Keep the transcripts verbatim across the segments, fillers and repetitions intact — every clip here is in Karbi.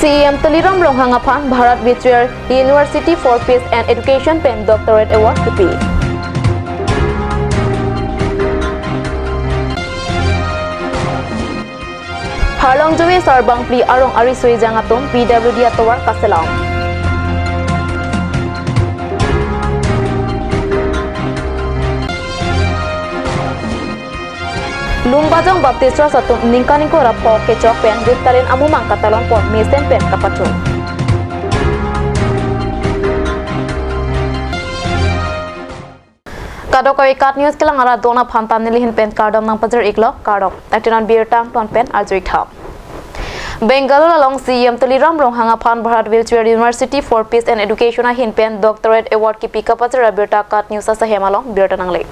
C E M Tuliram Ronghang aphan Bharat Virtual University for Peace and Education pen Doctorate Award kipi. Harlong Joe Sarbang Phli arong arisui jang atum P W D atovar kaselam. Lumbajong Baptist Church atum ningkan ingkoi ra pho kechok pen Riptalen amumang katalon pon mesen pen kapachun. Kadokave KAT News kelang arat don aphan ta nelihin pen kardom nangpajir iklo, kardom. Athanon birta angton pen arju ik tha. Bengaluru along C E M Tuliram Ronghang aphan Bharat Virtual University for Peace and Education ahin pen Doctorate Award kipi kapajir abirta KAT News asahem along birta nangle.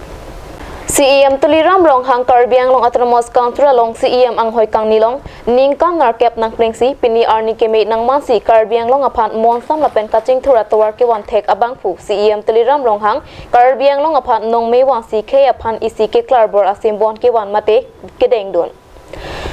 C E M Tuliram Ronghang Karbi Anglong Autonomous Council along C E M anghoi kangnilong ningkan nerkep nangplengsi pini arni keme nangmansi Karbi Anglong aphan monsam lapen kachingthur atovar kevan thek abangphu C E M Tuliram Ronghang Karbi Anglong aphan nongme vangsi khei aphan isi keklar bor asimbon kevan mate kedengdun.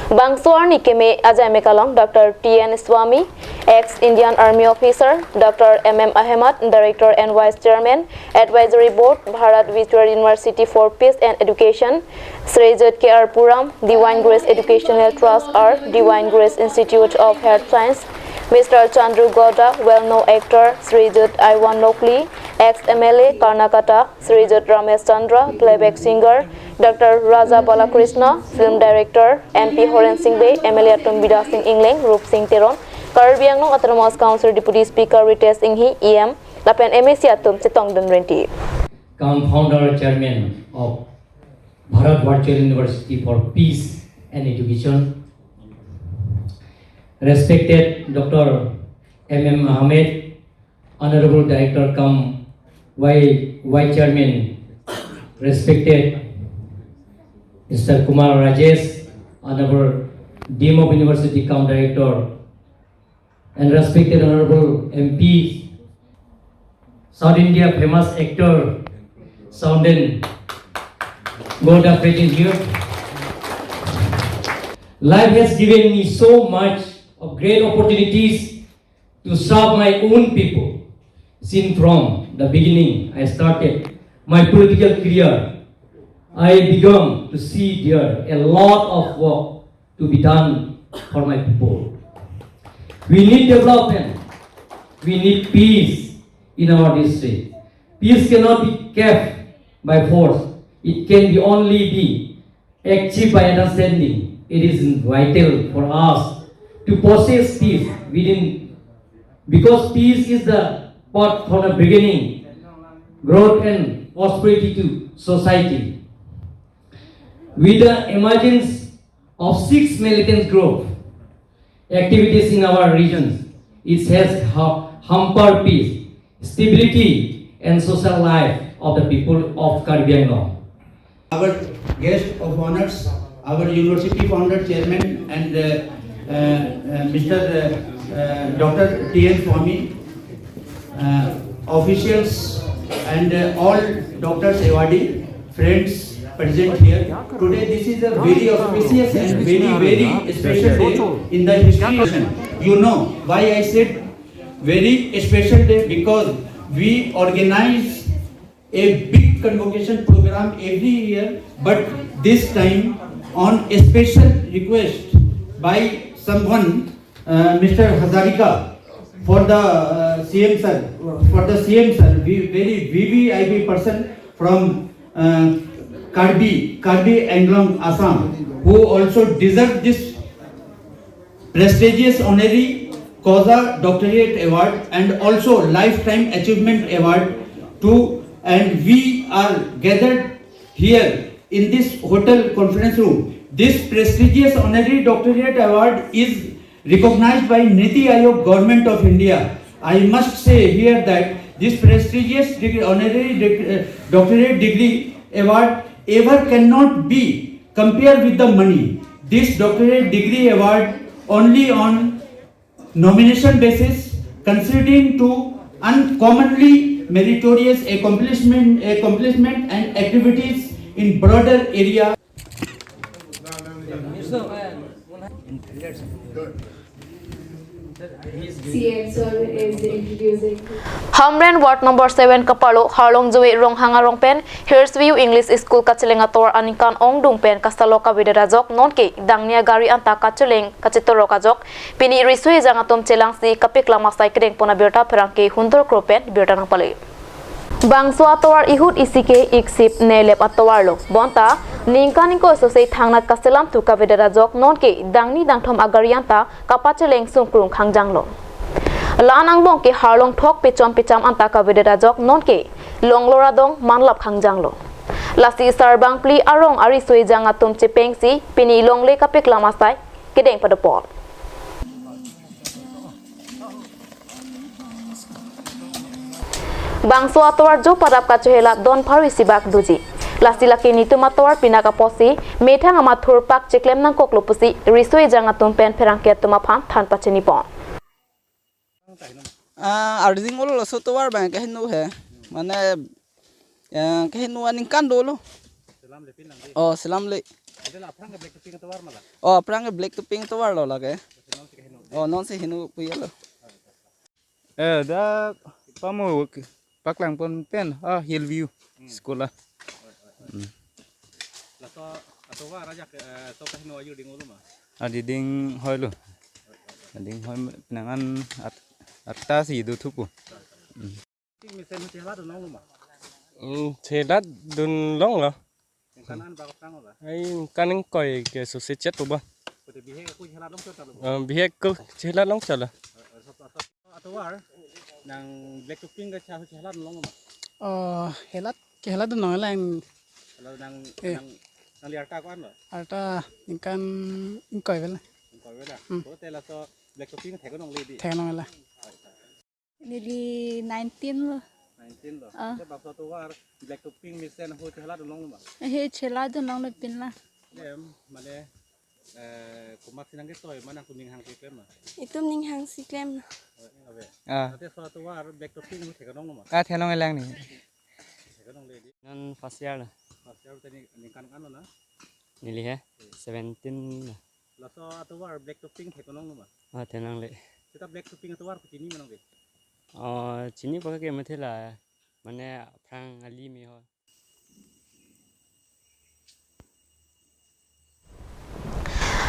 Bangso arni keme ajaimek along Doctor T N Swami, ex Indian Army officer, Doctor M M Ahmed, Director and Vice Chairman, Advisory Board, Bharat Virtual University for Peace and Education, Srijut K R Puram, Divine Grace Educational Trust or Divine Grace Institute of Health Science, Mister Chandru Gowda, well-known actor, Srijut Aiwan Nokli, ex M L A, Karnakata, Srijut Ramesh Chandra, playback singer, Doctor Raja Balakrishna, film director, M P Horen Sing Bey, M L A atum Bidya Sing Engleng, Rup Sing Teron, Karbi Anglong Autonomous Council Deputy Speaker Ritesh Enghi, E M, lapen M A C atum chetongdun renti. Come founder chairman of Bharat Virtual University for Peace and Education, respected Doctor M M Ahmed, Honorable Director cum Y-, Vice Chairman, respected Mister Kumar Rajesh, Honorable Dean of University cum Director, and respected Honorable M P, South India famous actor, South Indian, Gowda present here. Life has given me so much of great opportunities to serve my own people. Since from the beginning I started my political career, I began to see there a lot of work to be done for my people. We need development. We need peace in our district. Peace cannot be kept by force. It can be only be achieved by understanding. It is vital for us to possess peace within, because peace is the path for the beginning, growth and prosperity to society. With the emergence of six militant group activities in our regions, it has ha-, hampered peace, stability and social life of the people of Karbi Anglong. Our guest of honors, our university founder chairman and, uh, uh, uh, Mister uh, uh, Doctor T N Swami, uh, officials and, uh, all doctors awardee, friends present here. Today this is a very auspicious and very, very special day in the history. You know why I said very special day? Because we organize a big convocation program every year, but this time on a special request by someone, uh, Mister Hazarika, for the, uh, C M sir, for the C M sir, we, very V V I P person from, uh, Karbi, Karbi Anglong, Assam, who also deserve this prestigious honorary causa doctorate award and also lifetime achievement award too, and we are gathered here in this hotel conference room. This prestigious honorary doctorate award is recognized by Niti Aayog, Government of India. I must say here that this prestigious degree, honorary deg-, uh, doctorate degree award ever cannot be compared with the money. This doctorate degree award only on nomination basis, considering to uncommonly meritorious accomplishment, accomplishment and activities in broader area. C M sir is introducing. Hamren Ward number seven kaparlo Harlong Joe Ronghang arong pen Hillsview English School kacheleng atovar aningkan ongdung pen kasalo kavedet ajok nonke dangni agari anta kacheleng kachetorok ajok pini riso ejang atum chelangsi kapeklang asai kedengpon abirta pherangke Hundur Kro pen birta nangpale. Bangso atovar ihut isi ke iksip nelep atovar lo. Bonta ningkan ingkoi sose thangnat kaselam thu kavedet ajok nonke dangni dangthom agari anta kapacheleng sungkrung khangjang lo. La-an angbong ke Harlong thok pechon pecham anta kavedet ajok nonke longlor adong manlap khangjang lo. Lasi sarbang phli arong ariso ejang atum chepengsi pini longle kapeklang asai kedeng padopon. Bangso atovar jo padap kachohelat don pharo isi bak doji. Lasi lake netum atovar pinak apotsi methang amathur pak cheklem nangkoklo pusi riso ejang atum pen pherangke atum aphan than pachinipon. Ah, arjing olo laso tovar bang kaheno he. Mane, eh, kaheno aningkan dolo. Selam le pin lang di. Oh, selam le. Ade la aphrang ke black topping tovar mala. Oh, aphrang ke black topping tovar lo lake. Selam si kaheno. Oh, non si heno puya lo. Eh, dak pamu paklangpon pen, ah, Hillview Hmm. School ah. Laso atovar ajak, eh, so kaheno ayu ding olo ma? Adi ding hoi lo. Ding hoi nangan at, atta si do thupo. Hmm. Ting mesen hu chelat dun long lo ma? Hmm, chelat dun long lo. Ningkan an bak aphrang lo ba? Ai, ningkan ingkoi ke sose chet lo ba? Pute bihek aku chelat long chot lo ba? Eh, bihek ko chelat long chot lo. Eh, eh, sop, sop. Atovar nang black topping ke cha chelat long lo ma? Oh, helat ke helat dun long lang. Kalau nang, Eh. nang, nang liar ta ko an lo? Arta ningkan ingkoi vel. Ingkoi vel. Hmm. Ko te laso black topping thek long le di. Thek long la. Neli nineteen lo. Nineteen lo. Ah. Te bangso atovar black topping mesen hu chelat dun long lo ma? He chelat dun long le pin la. Dem, mane, eh, komat si nangketoi ma nangtum ning hangsi klem ma? Itum ning hangsi klem. Eh, ave. Ah. Te so atovar black topping hu thek long lo ma? Ah, thek long lang ni. Thek long le di. Non first year lo. First year te ni ningkan an lo na? Neli he? Seventeen lo. Laso atovar black topping thek long lo ma? Ah, thek long le. Seta black topping atovar ko chini ma nang di? Oh, chini pa ke methela. Mane aphrang ali me ho.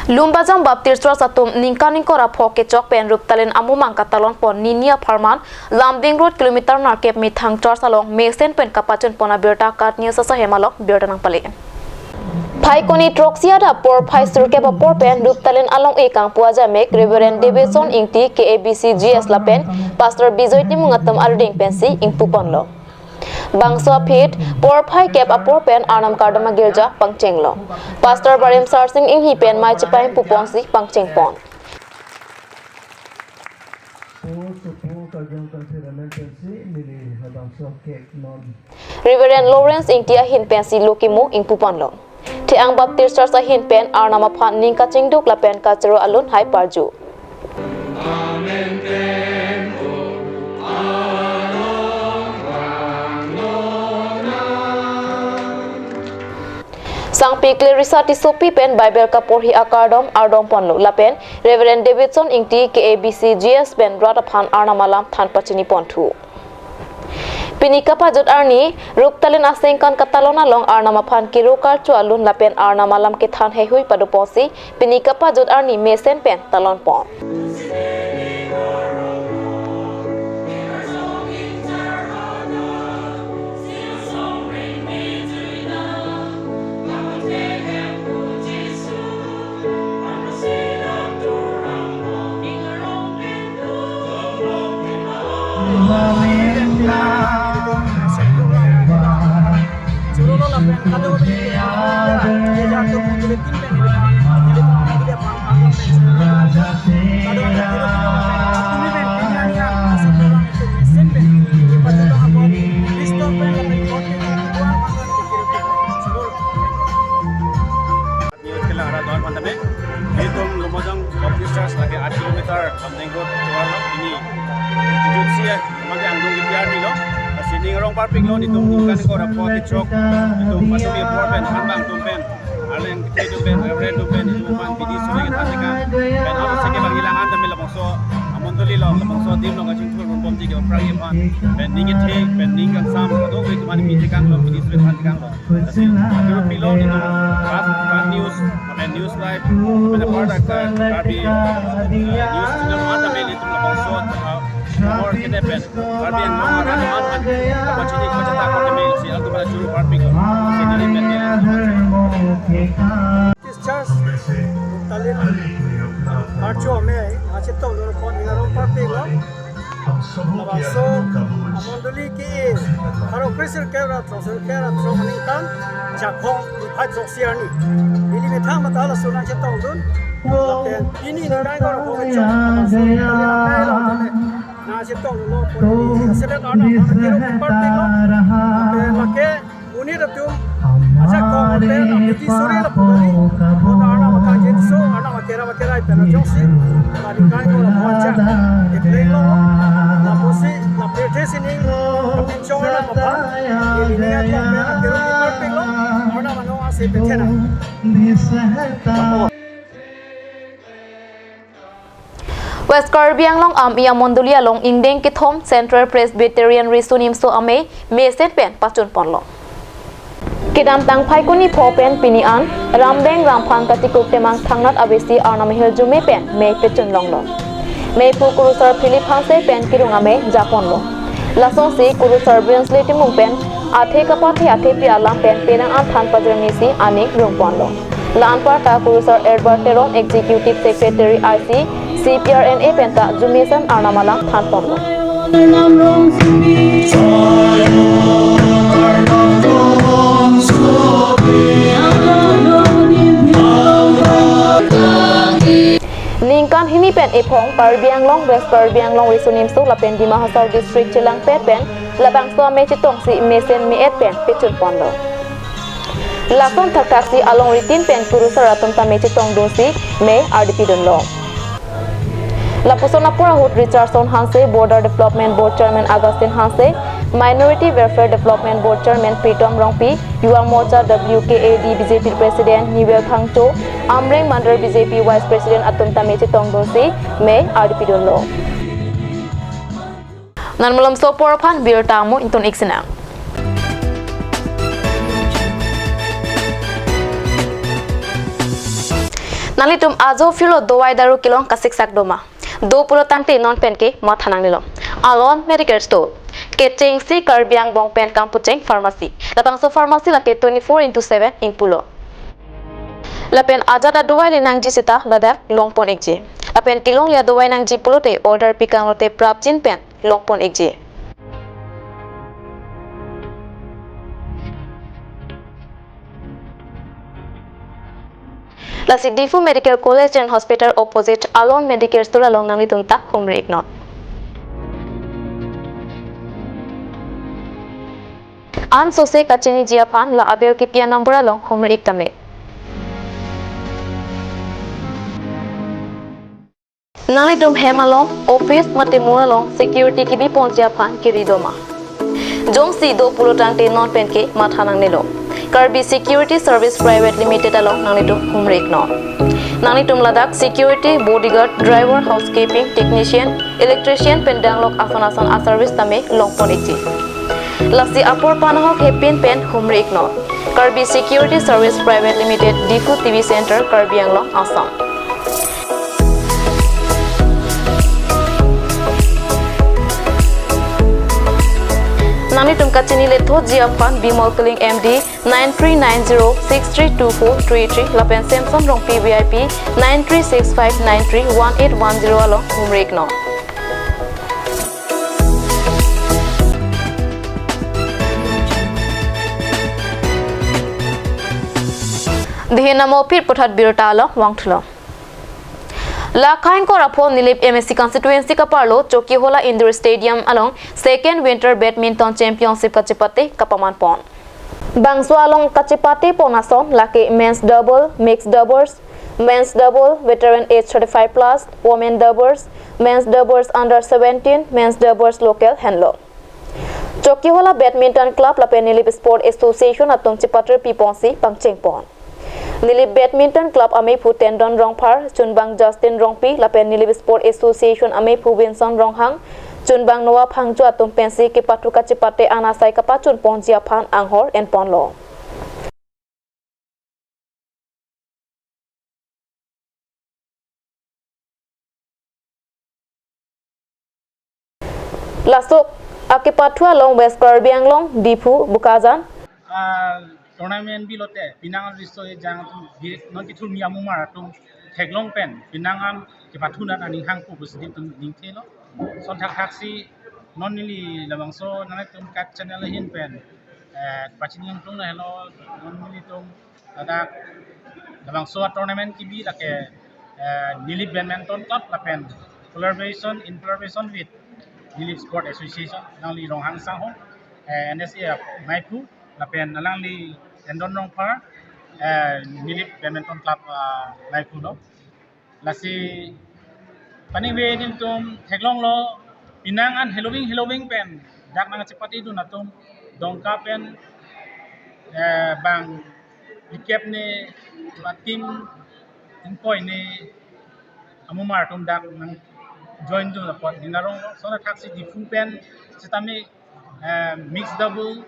Lumbajong Baptist Church atum ningkan ingkoi ra pho kechok pen ruptalen amumang katalon pon nini apharman Lumding Road kilometer nerkep methang church along mesen pen kapachun pon abirta KAT News asahem along birta nangpale. Phaikuni throksi adap porphai sirkep apor pen ruptalen along-e kangpu ajamek Reverend Davidson Ingti K A B C G S lapen Pastor Bijoy Timung atum arideng pensi ingpu ponlo. Bangso aphi porphai kep apor pen Arnam kardom agirja pangchenglo. Pastor Barim Sarsing Inghi pen mei chepai ingpu ponsi pangcheng pon. Reverend Lawrence Ingti ahin pensi lo kemu ingpu ponlo. Theang Baptist Church ahin pen Arnam aphan ning kachingduk lapen kachoro alun hai parju. Sangpi Clarissa Tissopi pen Bible kaporhi akardom ardom ponlo lapen Reverend Davidson Ingti K A B C G S pen rat aphan Arnam alam than pachini ponthu. Pini kapajut arni, ruptalen asengkan katalon along Arnam aphan kiro karcho alun lapen Arnam alam kethan heihui padoposi, pini kapajut arni mesen pen talon pon. News kelang arat doan pantame. Itum Lumbajong Baptist Church lake aat kilometer Lumding Road tovar lo pini. Jujutsi mate angdung ke tiar ni lo. Sining rong parpik lo itum ningkan ingkoi ra pho kechok. Itum patumi apor pen hanbang atum pen. Arleng kethek atum pen, Reverend atum pen, itum pan pini suri kethan teka. Pen atum seke bang hilangan tame labangso. Labangso adim along kachingthur ponbomji ke aphrang aphan pen ning kethe pen ning kangsam kadokave atum aphan pini tekanglo, pini suri aphan tekanglo. Lasi atur pilo, itum Praj, Praj News lapen News Live pen apar dak Karbi, eh, News Channel aphan ta meli atum labangso, eh, or kene pen Karbi Anglong arat aphan pen kapachini kapachethang aphan ta meli si alangtum aphan churu parpiklo. Si neli pen meli. Discharge, Talin, Archo Ame, nangchetongdun apot ning arong parpiklo. Labangso amondoli ke, Pharo kre sirkep ra throk, sirkep ra throk aningkan, Jakhong niphai throksi arni. Neli methang matha laso nangchetongdun. Lapen pini ning kaingkor apho kechok, labangso Talin Ame along tame nangchetongdunlo, pon neli selet arnam aphan kero parpiklo. Lapen lake monit atum ajak kong pen apiti suri lapu kali. Kota arnam akang jinso, arnam akera akera pen ajoksi, la ning kaingkor apho ajak eplenglo. Lapusi, la pirthe sining kapinchong arnam aphan, ili ning aklong pen akero parpiklo. Arnam ano ase pethena. West Karbi Anglong Ami amondoli along ingdeng kethom Central Presbyterian Riso Nimso Amei mesen pen pachun ponlo. Kedamtang Phaikuni pho pen pini an Rambeng Ramphan Katikuk Temang thangnat avesi arnam ahirjume pen mei pachun longlo. Meiphu Kurusar Philip Hanse pen kirung amei japonlo. Lasonsi Kurusar Brinsley Timung pen athe kapathe athepi alam pen penang an than pajirmi si aning rung ponlo. La anparta Kurusar Edward Teron, Executive Secretary I C C P R N A penta arjume ason arnam alam than ponlo. Ningkan hini pen ephong Karbi Anglong, West Karbi Anglong Riso Nimso lapen Dima Hasao District chelangpet pen labangso amei chetongsi mesen me-et pen pachun ponlo. Lason thakthaksi alongritin pen kurusar atum tame chetongdunsi mei ardipidunlo. Lapuson apor ahut Richardson Hanse, Border Development Board Chairman Augustine Hanse, Minority Welfare Development Board Chairman Pritom Rongpi, Yuva Morcha W K A D B J P President Newell Thangcho, Amreng Mandal B J P Vice President atum tame chetongdunsi mei ardipidunlo. Non malomso apor aphan birta amo ington-ik sinang. Nanglitum ajo phirlo dovai daru kelong kasiksak doma. Do pulo tangte non penke matha nangnelo. Alon Medical Store. Kechengsi Karbi angbong pen kangpucheng pharmacy. Labangso pharmacy lake twenty-four into seven ingpulo. Lapen ajat adovai le nangji seta ladak longpon-ikji. Lapen kelongji adovai nangji pulote order pikanglote prapjin pen longpon-ikji. Lasi Diphu Medical College and Hospital opposite Alon Medical Store along nanglitum ta humri-iknon. Ansose kachiniji aphan la abel kipi anumber along humri-ik tame. Nanglitum hem along, office mate mall along security kebiponji aphan kiri doma. Jongsi do pulo tangte non penke matha nangnelo. Karbi Security Service Private Limited along nanglitum humri-iknon. Nanglitum ladak security, bodyguard, driver, housekeeping, technician, electrician pen danglok ason ason a-service tame longpon-ikji. Lasi apor panahok hepin pen humri-iknon. Karbi Security Service Private Limited, Diphu T V Center, Karbi Anglong, Assam. Nanglitum kachini lethoji aphan Bimol Killing M D, nine three nine zero six three two four three three lapen Samson Rongpi V I P, nine three six five nine three one eight one zero along humri-iknon. Dihin amo phir puthot birta along vangthulo. La kaingkor apho Nilip M A C constituency kaparlo Chokihola Indoor Stadium along Second Winter Badminton Championship kachepate kapaman pon. Bangso along kachepate pon ason lake men's double, mixed doubles, men's double veteran age thirty-five plus, women doubles, men's doubles under seventeen, men's doubles local henlo. Chokihola Badminton Club lapen Nilip Sport Association atum chepatir piponsi pangcheng pon. Nilip Badminton Club amephu Tendon Rongphar, chunbang Justin Rongpi, lapen Nilip Sport Association amephu Winson Ronghang, chunbang Noah Phangcho atum pensi kepathu kachepate an asai kapachun ponji aphan anghor enponlo. Laso akepathu along West Karbi Anglong, Diphu, Bokajan. Ah, tournament bilote, pinang riso ejang atum, di, non kithurmi amumar atum, theklong pen, pinang an kepathu nat aning hangpu pusi nelitum ningthelo. Lason thakthaksi, non neli labangso, nangtum KAT channel ahin pen, eh, pachini nangtum na hello, non nelitum, ladak, labangso tournament kebi lake, eh, Nilip Badminton Club lapen collaboration, in collaboration with Nilip Sport Association, alangli Ronghang Sangho, eh, N S A F maiphu, lapen alangli Tendon Rongphar, eh, Nilip Badminton Club, ah, maiphu lo. Lasi paningve nelitum theklonglo, pinang an heloving heloving pen dak nangchepatedun atum Dongka pen, eh, bang likep ne ba team ingkoi ne amumar atum dak nang join dun apot ning aronglo. Lason thakthaksi Diphu pen sitame, eh, mixed double,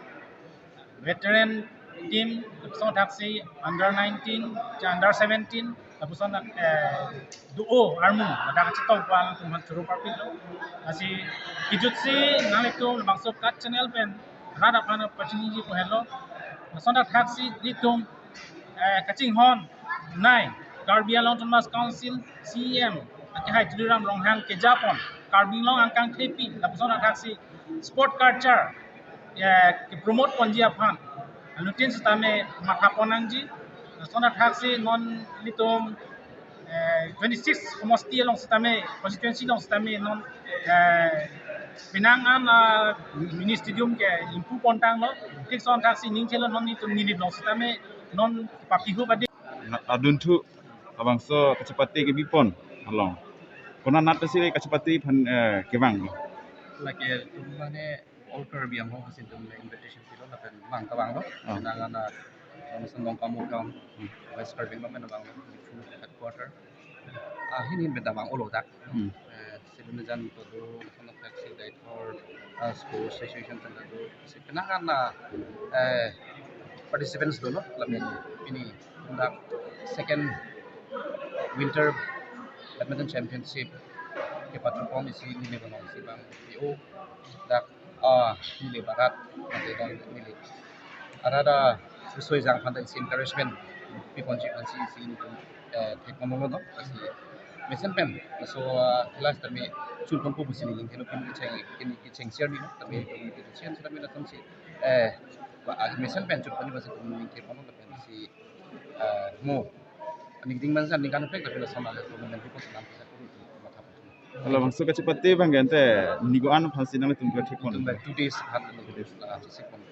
veteran team, lapuson thaksi under nineteen, cha under seventeen, lapuson, eh, do-o armu, ladak kachetong pal atum aphan choro parpiklo. Lasi kejutsi nanglitum labangso KAT channel pen rat aphan pachiniji pu helo. Lason thakthaksi nelitum, eh, kachinghon nai Karbi Anglong Autonomous Council C E M akehai Tuliram Ronghang kejapon Karbi Anglong angkang thepi lapuson thakthaksi sport culture, eh, kepromote ponji aphan anuttin sitame mathapon nangji. Lason thakthaksi non nelitum, eh, twenty-six homosti along sitame, constituency along sitame non, eh, pinang an, ah, mini stadium ke improve pontanglo. Thik lason thakthaksi ningthelo non nelitum Nilip along sitame non papihu badi. Na-, adunthu labangso kachepate kebipon along, konat nat si kachepate aphan, eh, kevang? Lake itum mane all Karbi Anglong ahin itum invitation pilo lapen vang ta vanglo. Ah. Pinang an, ah, Johnson Dongkamukam, hmm, West Karbi Anglong pen vanglo, Diphu headquarter. Ah, ahin ahin pen ta vang-olo dak. Hmm. Eh, Silumejan to do, lason thaksi Deithor, ah, Sports Association pen ta do. Si pinang an, ah, eh, participants dolo, lapen pini dak second Winter Badminton Championship kepathu pon isi neli bono si bang P O dak, ah, neli barat, mate don neli arada soi jang aphan ta isi encouragement piponji aphan si isi nelitum, eh, thekponlo no, lasi mesen pen, laso, ah, last time chun ponpo pusi neli ningthelo, pini kecheng, pini kecheng share ni no, tame pini kecheng share tame latum si, eh, ba, ah, mesen pen chun ponji aphan si neli ningthekponlo, lapen si, eh, mo ani ding man sa ningkan pek, tapi lason ala tournament pon sa lam pisa kuru itu matha pon. Labangso kachepate abang ke ante ningkan aphan si nanglitum kethekpon? Itum ba two days aphan, two days, ah, thekpon.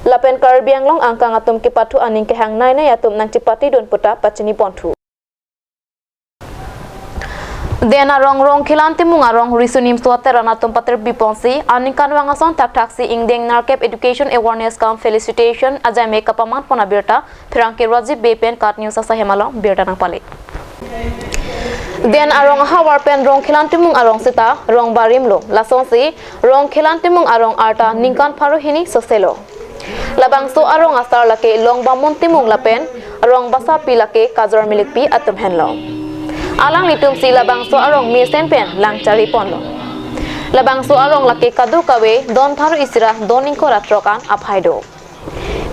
Lapen Karbi Anglong angkang atum kepathu aning kehang nai nai atum nangchepatedun pu ta pachini ponthu. Den arong Rongkhelan Timung arong Riso Nimso Teron atum pater biponsi aningkanvang ason thakthaksi ingdeng nerkep Education Awareness cum Felicitation ajaimek kapaman pon abirta pherangke Rajiv Bey pen KAT News asai hem along birta nangpale. Den arong ahavar pen Rongkhelan Timung arong seta rong barim lo, lasonsi Rongkhelan Timung arong arta ningkan pharo hini soselo. Labangso arong asar lake Longbamon Timung lapen rong basapi lake Kajor Milikpi atum henlo. Alanglitum si labangso arong mesen pen lang charli ponlo. Labangso arong lake kadokave don pharo isi ra don ingkoi ra throk an aphai do.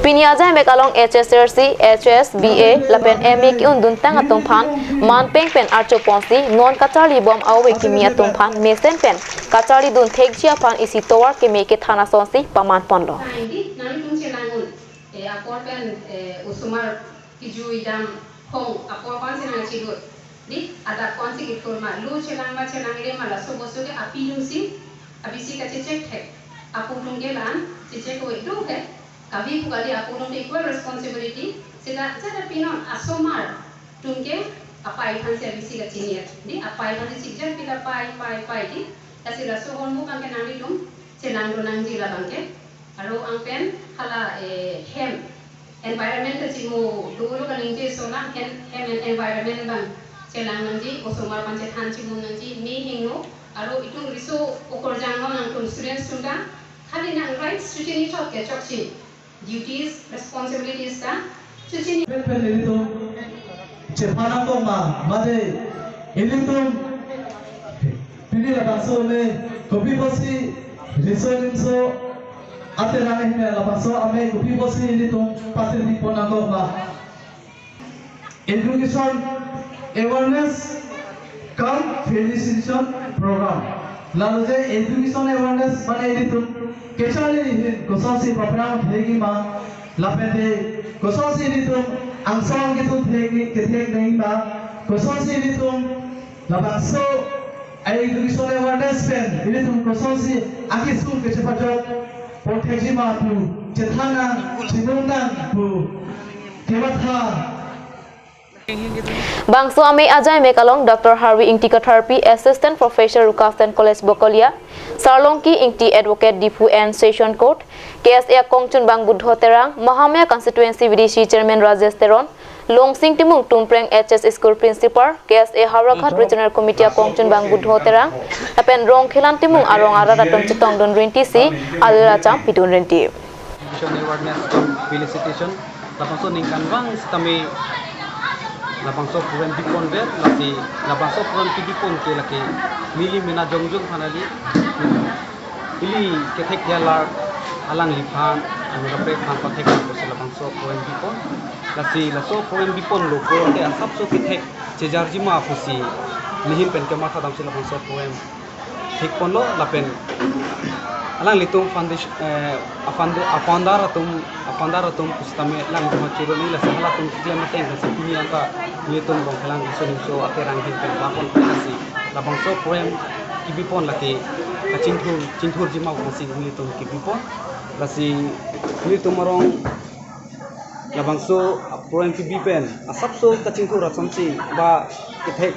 Pini ajaimek along H S L C, H S, B A lapen M A ke-un duntang atum aphan manpeng pen archo ponsi non kacharli bom a-ove kimi atum aphan mesen pen kacharlidun thekji aphan isi tovar keme kethan asonsi paman ponlo. Nangtum chelang un, eh, apor pen, eh, osomar kejui dam hong apor konsi nangchedun. Di, adap konsi kethur ma, lo chelang ma chelangle ma, laso bostu ke api atum si, abisi kachechek thek. Apo atum ke la-an chechek ave do he. Kave pu kali apo atum ke equal responsibility. Seta jada pinon asomar atum ke apai aphan si abisi kachini. Di, apai aphan si chijak pila pai, pai, pai di. Lasi laso ahormu abang ke nanglitum chelangdun nangji labang ke. Aro angpen hala, eh, hem Environment ta chimo dolo kaningje, sola hem, hem and environment abang chelang nangji, osomar aphan chethan chimo nangji, me hingno, aro itum riso okorjang non nangtum students atum ta, khali nang rights chechini thot ke chokche, duties, responsibilities ta chechini. Pen pen ilitum chephan nangkok ma, mate ilitum pini labangso me kopi pusi riso nimso aterang ahin labangso amei kopi pusi ilitum patir pipon nangkok ma. Education awareness cum felicitation program. Lalo je education awareness mane ilitum kecharli ahin kosonsi paphrang thekji ma, lapen te kosonsi ilitum angsong kitu thek, kethek nangji ma, kosonsi ilitum labangso a-education awareness pen ilitum kosonsi akesung kachepajok pon thekji ma pu chethan nang, chinong nang pu kematha. Bangso amei ajaimek along Doctor Harvi Ingti Katharpi, Assistant Professor, Rukasten College Bokolia, Sarlongki Ingti, Advocate, Diphu and Session Court, K S A akongchunbang Buddho Terang, Mahamaya Constituency V D C Chairman Rajesh Teron, Longsing Timung, Tumpreng H S School Principal, K S A Howraghat Regional Committee akongchunbang Buddho Terang, lapen Rongkhelan Timung arong arat atum chetongdun rintisi, alil acham pidun rinti. Education awareness cum felicitation, labangso ningkanvang sitame labangso program biponver, lasi labangso program kibipon ke lake neli mena jongjong aphan kali, ili kethek alar alangliphan, anut kaprek aphan pathek pusi labangso program bipon. Lasi laso program bipon lo pulote asapso kethek chejarji ma pusi nehin pen kematha damsi labangso program thekponlo, lapen alanglitum foundation, eh, afounder, afounder atum, afounder atum pusitame alanglitum churoni, lasi halatum keklem ateng lasi pini anta nelitum Rongkhelan riso nimso aterang ahin pen bapon lasi labangso program kibipon lake kachingthur, chingthurji ma pusi nelitum kibipon. Lasi nelitum arong labangso program kebi pen asapso kachingthur asonsi ba kethek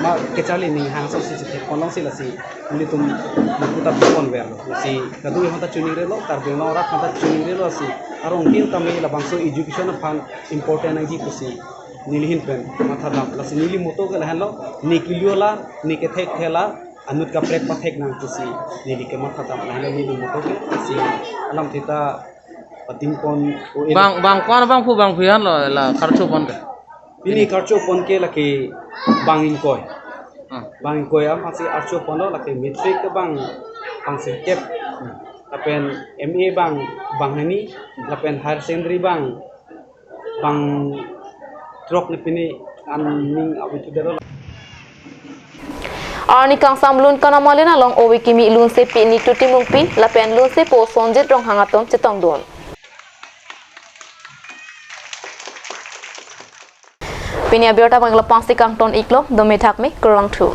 ma kecharli ninghang asonsi chethekpon longsi lasi nelitum puta biponverlo. Lasi kadokave aphanta chiningrelo, Karbi Anglong arat aphanta chiningrelo, lasi arong kin tame labangso education aphan important nangji pusi nelihin pen mathadam. Lasi neli motto ke lahenlo, ne kilo alar, ne kethek alar, anut kaprek pathek nang pusi neli kemathadam, lahenlo neli motto ke. Lasi alam thita patingpon o e. Bang, bang ko-an abangphu bangphi henlo la karchopon ke? Pini karchopon ke lake bang ingkoi. Ah. Bang ingkoi amatsi archoponlo, lake matric ke bang, bang sirkep. Lapen M A bang, bang hini, lapen higher secondary bang, bang throk ne pini aning abitu dero. Arni kangsam lun kanamalen along ove kimi lunsepi Nitu Timungpi lapen lunsepo Sonjit Ronghang atum chetongdun. Pini abirta abang lapangsi kangton iklo, dome thakme, kurvangthu.